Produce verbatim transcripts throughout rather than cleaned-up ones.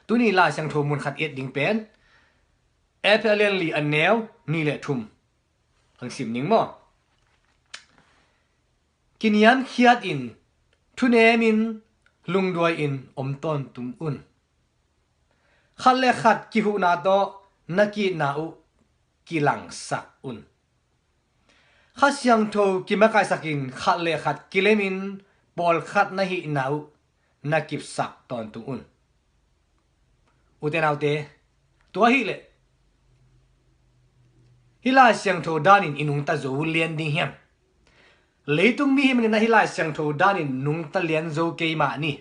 Tuni Lai Siangtho mun khat i et ding pen Efesa a lian li, a neu nih le thum hong sim ning maw. Kiniamkhiatin, thunemin, lungduai-in om tawntung un. Khat le khat kihuhna tawh na ki-itna uh kilangsak un. Kha Siangtho kimakaisakin khat le khat kilemin pawlkhat na hihna uh na kipsak tawntung un. Ute naute, tua hileh hih Lai Siangtho danin i nungta zo lian ding hiam? Leitung mi hih manin ah hih Lai Siangtho danin nungta lian zo kei mah ni.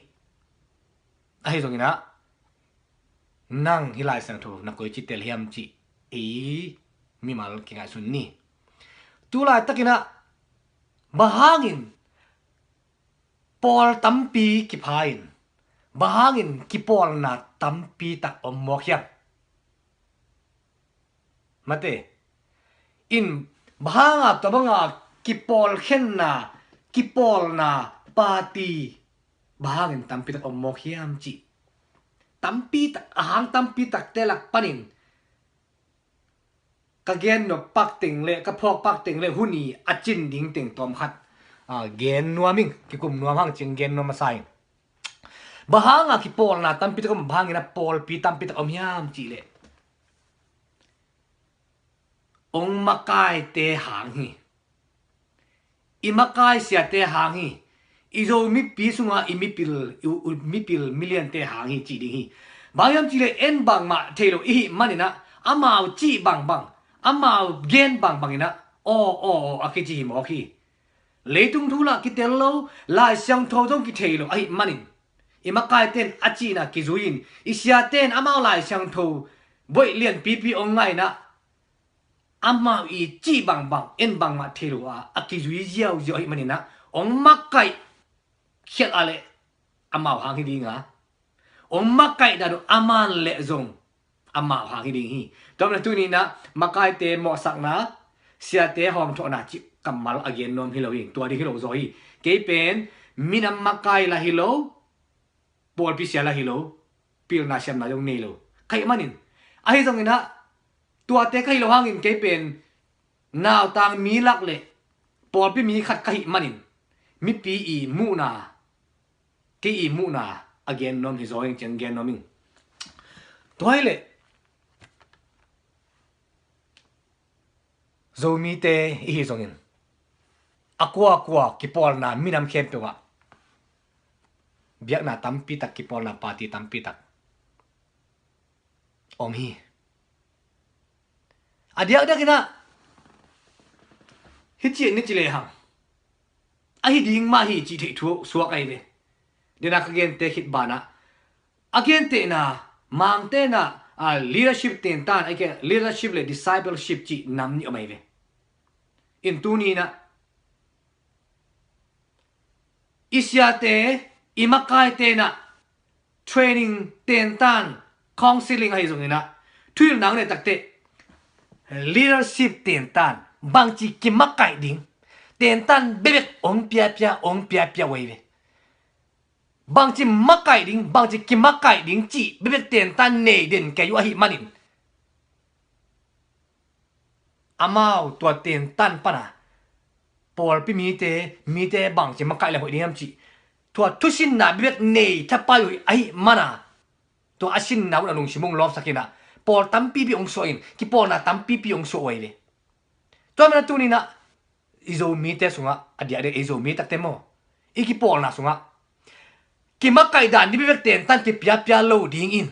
Ahi zongin ah nang hih Lai Siangtho na koici tel hiam cih ei mimal kingaihsun ni. Tulaitakin ah bang hangin pawl tampi kipha in, bang hangin kipawlna tampi tak om mawk hiam? Mate in, bang hanga tua banga kipawlkhenna, kipawlna party bang hangin tampi tak om mawk hiam cih tampi tak, a hang tampi takte lak panin ka gen nop pak teng le ka phawk pak teng le hun i a cin ding teng tawm khat, a, gen nuam ing. Kikum nuam hang cing gen nuam a sa ing. Bang hanga kipawlna tampi tak om, bang hangin a pawlpi tampi tak om hiam cih leh ong makaite hang hi. I makai siate hang hi. I Zo mipi sunga i mipil, i, i mipil miliante hang hi cih ding hi. Bang hiam cih leh en bangmah thei lo i hih manin ah amau cih bangbang, amau gen bangbangin ah aw aw aw a kici hi mawk hi. Leitung thu lah kitel lo, Lai Siangtho zong kithei lo ahih manin i makaite in a cihna kizui-in, i siate in amau Lai Siangtho boih lianpipi ong ngah in ah amau i cih bangbang, en bangmah thei lo a, a kizui ziauziau ahih manin ah ong makaih khialh a leh amau hang hi ding a, ong makaih dan uh a man leh zong amau hang hi ding hi. Tua manin tuni in ah makaite mawhsakna, siate hawmthawhna cih kammal a gen nuam hi lo hi. Tua ding hi lo zaw hi. Kei pen minam makai lah hi lo, pawlpi sia lah hi lo, pilna siamna zong nei lo ka hih manin, ahi zongin ah tuate ka hih loh hangin kei pen nautang mi lak le pawlpi mi khat ka hih manin mipi i muhna, kei i muhna a gen nuam hi zaw ing, ciang gen nuam ing. Tua hileh Zomite i hi zongin a kuakua kipawlna minam khempeuh ah biakna tampi tak, kipawlna party tampi tak om hi. A diakdiakin ah hih ciang ni ci lehang ahi ding mah hi cih theih thu suak ahi ve. Dena ka gente khit banah a gentehna Mangte in ah, a, leadership tentan, a, leadership le discipleship cih nam nih om ahi ve. In tuni in ah i siate, i makaite in ah training tentan, counseling ahi zongin ah thuhilhna hong nei takteh leadership tentan bangci kimakaih ding tentan bekbek ong piapia, ong piapia uh ahi ve. Bangci makaih ding, bangci kimakaih ding cih bekbek tentan nei den kei uh ahih manin amau tua tentan pana pawlpi mite, mite bangci makaih leng hoih ding hiam cih tua thusinna bekbek nei thapai uh ahih mana tua a sinna un a lungsim ong lawpsak in ah pawl tampipi ong suah in, kipawlna tampipi ong suah uh ahi ve. Tua mana tuni in ah i Zomite sungah, a diakdiak i Zomi takte maw, i kipawlna sungah kimakaih dan ding bekbek tentan kipiapia lo dingin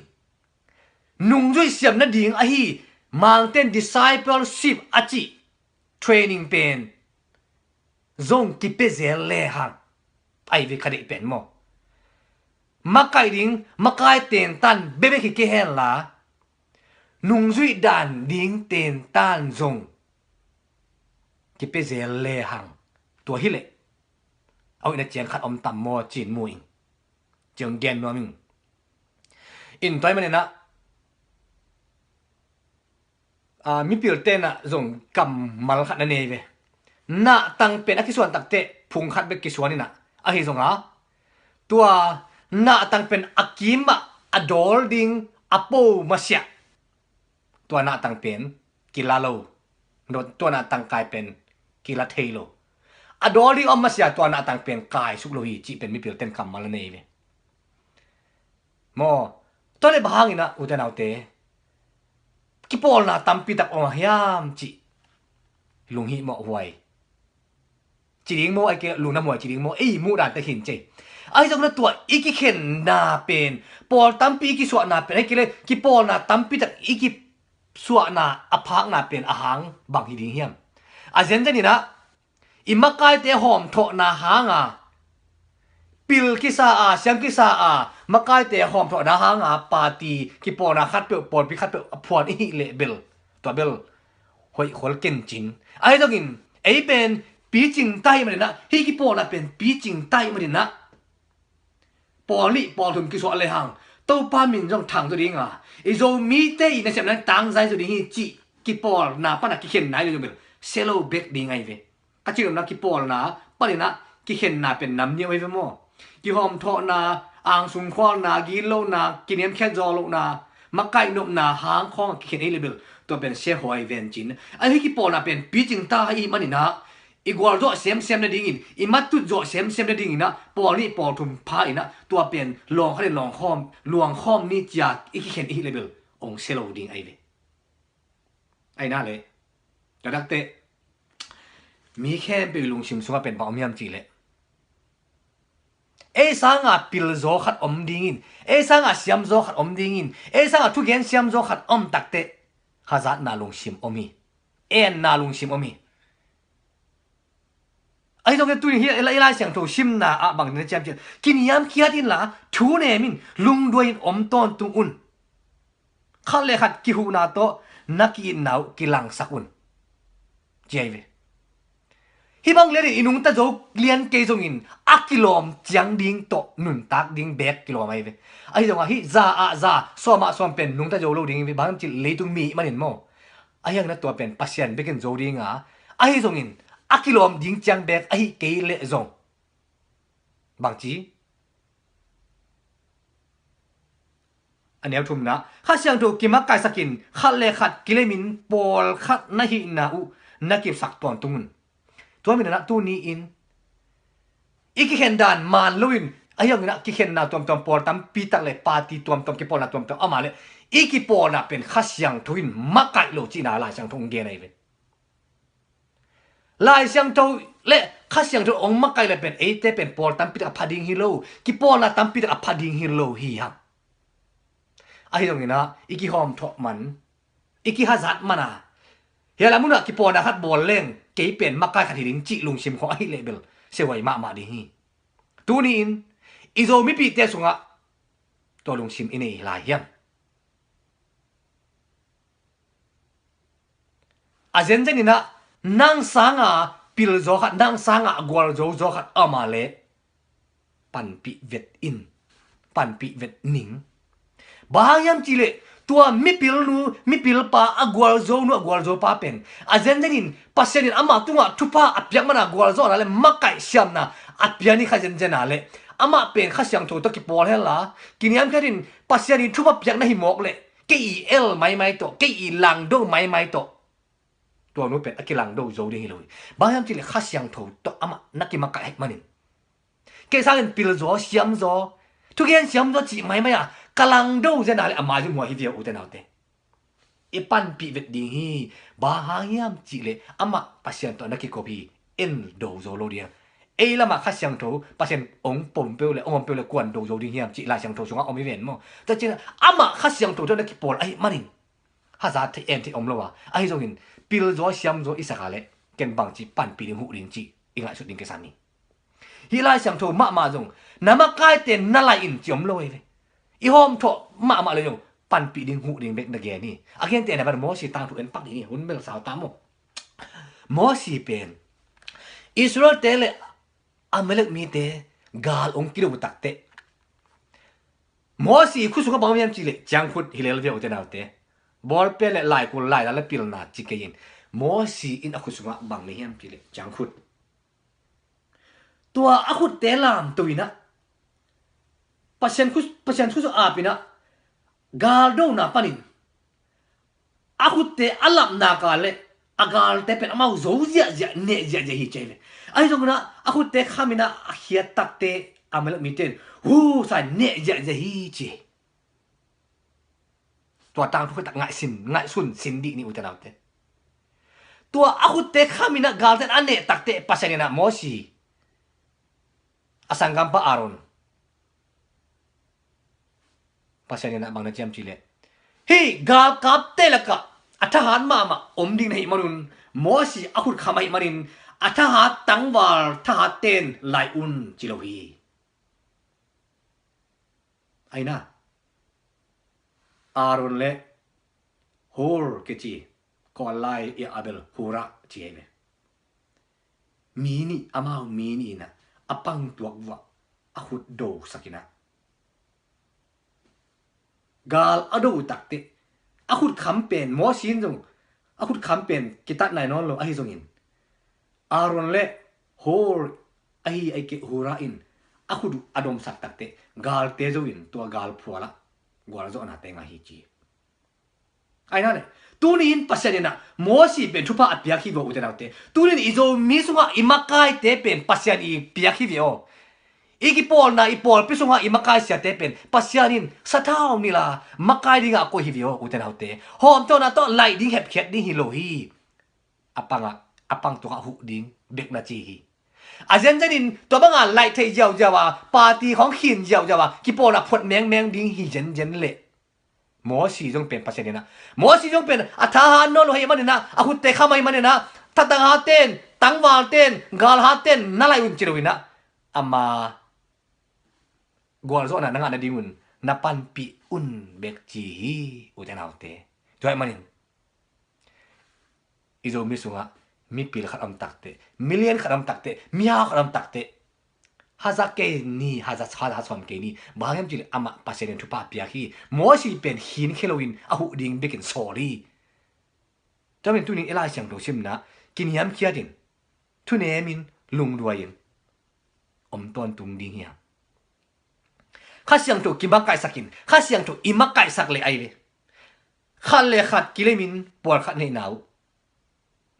nungzuih siam nading ahi Mangte in discipleship a cih training pen zong kipia zel lehang ahi ve ka deih pen maw. Makaih ding makai tentan bekbek hi kei henla nungzuih dan ding tentan zong kipia zel lehang tua hileh a hoihna ciang khat om tam maw cin mu ing. Ciang gen nuam ing. In tua ahih manin ah, a, mipilte in ah zong kammal khat na nei ve. Nahtang pen a kisuan takteh phung khat bek kisuan in ah, ahi zong a tua nahtang pen a kim ah a dawl ding a po masiah tua nahtang pen kila lo, tua nahtang kai pen kila thei lo. A dawl ding a om masiah tua nahtang pen kai suk lo hi cih pen mipil ten kammal a nei ve. Maw, tua le bang hangin ah, ute naute, kipawlna tampi tak om a hiam cih lunghimawh huai ci ding maw, ahih kei leh lungdam huai ci ding maw, ei muh dante khin cei. Ahi zongin ah tua i kikhenna pen pawl tampi i kisuahna pen, ahih kei leh kipawlna tampi tak i kisuahna a phakna pen a hang bang hi ding hiam? A zenzen in ah i makaite hawmthawhna hanga pil kisa a, siam kisa a, makaite hawmthawhna hanga party kipawlna khatpeuh, pawlpi khatpeuh a phuan i hih leh bel, tua bel hoih khol kencin. Ahi zongin ei pen picing ta hi manin ah, hih kipawlna pen picing ta hi manin ah, pawl nih pawl thum kisuah lehang Topa min zong thang zaw ding a, i Zomite i nasepna tangzai zaw ding hi cih kipawlna pana kikhenna hi lo zong bel sia lo bek ding ahi ve. Ka cih nopna kipawlna panin ah kikhenna pen nam nih om hi ve maw? Kihawmthawhna, angsung khualna, gitlohna, kiniamkhiat zawh lohna, makaih nopna hang khawng a kikhen ahi leh bel tua pen sia huai ven cin. Ahi, hih kipawlna pen picing ta hi manin ah i gualzawh semsem nadingin, i matut zawh semsem nadingin ah pawl nih pawl thum pha in ah tua pen lawng khatin lawng khawm, luang khawm ni cia i kikhen i hih leh bel ong sia lo ding ahi ve. Ahi na leh, tua dakteh mi khempeuh i lungsim sungah pen bang om hiam cih leh, ei sanga pilzaw khat om dingin, ei sanga siamzaw khat om dingin, ei sanga thugen siamzaw khat om takteh hazatna lungsim om hi. Enna lungsim om hi. Ahi zongin tuni hi i Lai Siangtho simna ah bang na ciam ciam, kiniamkhiat inla, thu nem in, lungduai in om tawntung un. Khat le khat kihuhna tawh na ki-itna uh kilangsak un, ci ahi ve. Hih bang lianin i nungta zo lian kei zongin a kilawm ciang ding tawh nuntak ding bek kilawm ahi ve. Ahi zongah hih za ah za, sawm ah sawm pen nungta zo lo ding hi ve, bang hang hiam cih leh leitung mi manin maw. Ahi hangin ah tua pen Pasian bekin zo ding a, ahi zongin a kilawm ding ciang bek ahi kei leh zong bangci? A neu thumna, Kha Siangtho kimakaisakin khat le khat kilemin pawlkhat na hihna uh na kipsak tawntung un. Tua manin ah tuni-in i kikhen dan man loin, ahi zongin ah kikhenna tuamtuam, pawl tampi tak le party tuamtuam, kipawlna tuamtuam om a leh i kipawlna pen Kha Siangtho in makaih lo cihna Lai Siangtho hong gen ahi ve. Lai Siangtho le Kha Siangtho hong makaih le pen eite pen pawl tampi tak a pha ding hi lo, kipawlna tampi tak a pha ding hi lo hi hang. Ahi zongin ah i kihawmthawh man, i kihazat man a, hih lai munah kipawlna khat bawl leng kei pen makai khat hi ding cih lungsim khawng ahi leh bel sia huai mahmah ding hi. Tuni-in i Zo mipihte sungah tua lungsim i nei lai hiam? A zenzen in ah nang sanga pilzaw khat, nang sanga gualzo zaw khat om a leh panpih vet in, panpih vet ning. Bang hang hiam cih leh tua mipil nu, mipil pa, a gualzo nu, a gualzo pa pen a zenzen in Pasian in amah tungah thupha a piak man a, gualzawhna le makaih siamna a pia ni kha zenzen a leh, amah pen Kha Siangtho tawh kipawl hen la, kiniamkhiat in Pasian in thupha piak na hi mawk leh, kei i el maimai tawh, kei i langdo maimai tawh, tua nu pen a kilangdo zo ding hi lo hi. Bang hiam cih leh Kha Siangtho tawh amah na kimakaih ahih manin. Kei sangin pilzaw, siamzaw, thugen siamzaw cih maimai a ka langdo zen a leh a mai zong huai hi viau, ute naute. I panpih vet ding hi. Bang hang hiam cih leh amah Pasian tawh na kikop hi. En do zo lo ding a, ei lamah Kha Siangtho Pasian hong pom peuh le, hong om peuh le kuan do zo ding hiam cih Lai Siangtho sungah om hi ven maw. Tua ciangin amah Kha Siangtho tawh na kipawl ahih manin hazat theih, en theih om lo a, ahi zongin pilzaw siamzaw i sak a leh ken bangci panpih ding, huh ding cih i ngaihsut ding kisam hi. Hih Lai Siangtho mahmah zong na makaite na laih in ci om lo hi ve. I hawmthawh mahmah le zong panpih ding, huh ding bek na gen hi. A gentehna bang, Mosi tangthu en pak ding hi, hun bel sau ta maw. Mosi pen Israelte le Amalek mite gal hong kido takteh Mosi khut sungah bang om hiam cih leh ciangkhut hi lel viau, ute naute. Bawlpen le laikul, laidal le pilna ci kei in, Mosi in a khut sungah bang nei hiam cih leh ciangkhut. Tua a khutte lamto in ah Pasian khut, Pasian khut sung ap in ah Galdona panin a khutte a lapna ka le a galte pen amau zo ziahziah, neh ziahziah hi ci hi ve. Ahi zongin ah a khutte khamin ah a khiat takte a melak mite in hu sai neh ziahziah hi ci hi. Tua tangthu khat ngaihsun, ngaihsun sin dih ni ute naute. Tua a khutte khamin ah galte a neh takte Pasian in ah Mosi a sanggampa Aaron Pasian in ah bang na ciam cih leh, hih galkapte lakah a thahat mahmah om ding na hih manun Mosi a khut kham ahih manin a thahat tangval thahatte in lai un ci lo hi. Aina Aaron le Hur kici, Kawl lai i a bel Hura ci hi ve. Mi nih, amau mi nih in ah a pang tuak vuah a khut dosak in ah gal a do uh takteh a khut kham pen Mosi in zong a khut kham pen kitat nai nawn lo ahi zongin Aaron le Hur ahi, ahi kei Hura in a khut uh a domsak takteh galte zo in tua gal phual ah gualzawhnate ngah hi ci. Aina le tuni in Pasian in ah Mosi pen thupha a piak hi ve aw ute naute. Tuni in i Zomi sungah i makaite pen Pasian i piak hi ve aw. I kipawlna, i pawlpi sungah i makaisiate pen Pasian in sathau ni la makai dingah a koih hi ve aw ute naute. Hawmthawhna tawh laih ding hepkhiat ding hi lo hi. A pangah, a pang tuakah huh ding bek na ci hi. A zenzenin tua bangah laih theih ziauziau a, party khawng khin ziauziau a, kipawlna phuat mengmeng ding hi zenzen leh Mosi zong pen Pasian in ah, Mosi zong pen a thahat nawn lo ahih manin ah, a khutte kham ahih manin ah, thatanghatte in, tangvalte in, galhatte in na laih un ci lo in ah, ama gualzawhna na ngah nadingun na panpih un bek ci hi ute naute. Tua ahih manin i Zomi sungah mipil khat om takteh, milian khat om takteh, mihau khat om takteh, haza kei ni, haza, haza sawm kei ni. Bang hang hiam cih leh amah Pasian in thupha piak hi. Mosi pen khinkhia loin a huh ding bekin sawl hi. Tua manin tunin i Lai Siangtho simna kiniamkhiatin, thunemin, lungduai-in om tawntung ding hi hang. Kha Siangtho kimakaihsakin, Kha Siangtho i makaihsak leh ahi ve, khat le khat kilemin pawlkhat neihna uh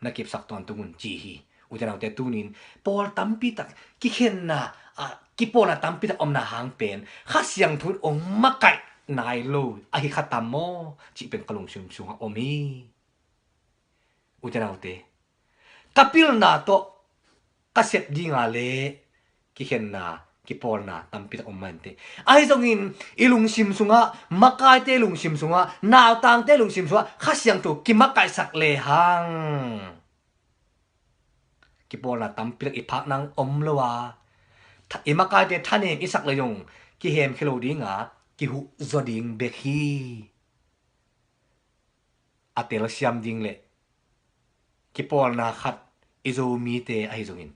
na kipsak tawntung un ci hi. Ute naute, tunin pawl tampi tak kikhenna, a, kipawlna tampi tak omna hang pen Kha Siangtho in ong makaih nai lo ahi kha tam maw cih pen ka lungsim sungah om hi. Ute naute, ka pilna tawh ka sep dinga le kikhenna, kipawlna tampi tak om mah inteh. Ahi zongin i lungsim sungah, makaite lungsim sungah, nautangte lungsim sungah Kha Siangtho kimakaihsak lehang kipawlna tampi tak i phak nang om lo a, tha-, i makaite thanem i sak le zong kihemkhia lo dinga kihuh zaw ding bek hi. A telsiam ding le kipawlna khat i Zomite ahi zongin,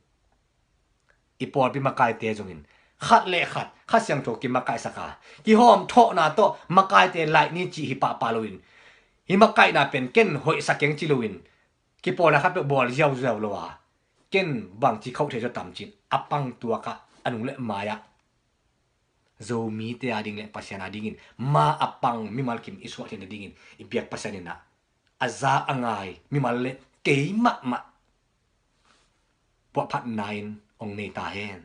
i pawlpi makaite zongin khat le khat Kha Siangtho kimakaihsak a, kihawmthawhna tawh makaite laih ni cih hi pahpah loin, hih makaihna pen ken hoihsa keng ci loin, kipawlna khat peuh bawl ziauziau lo a, ken bangci khauh thei zaw tam ci-in a pang tuakah a nung le mai-ah Zomite ading le Pasian adingin ma a pang mimal kim i suah theih nadingin i biak Pasian in ah a za a ngai mimal le kei mahmah puahphatna in hong nei ta hen.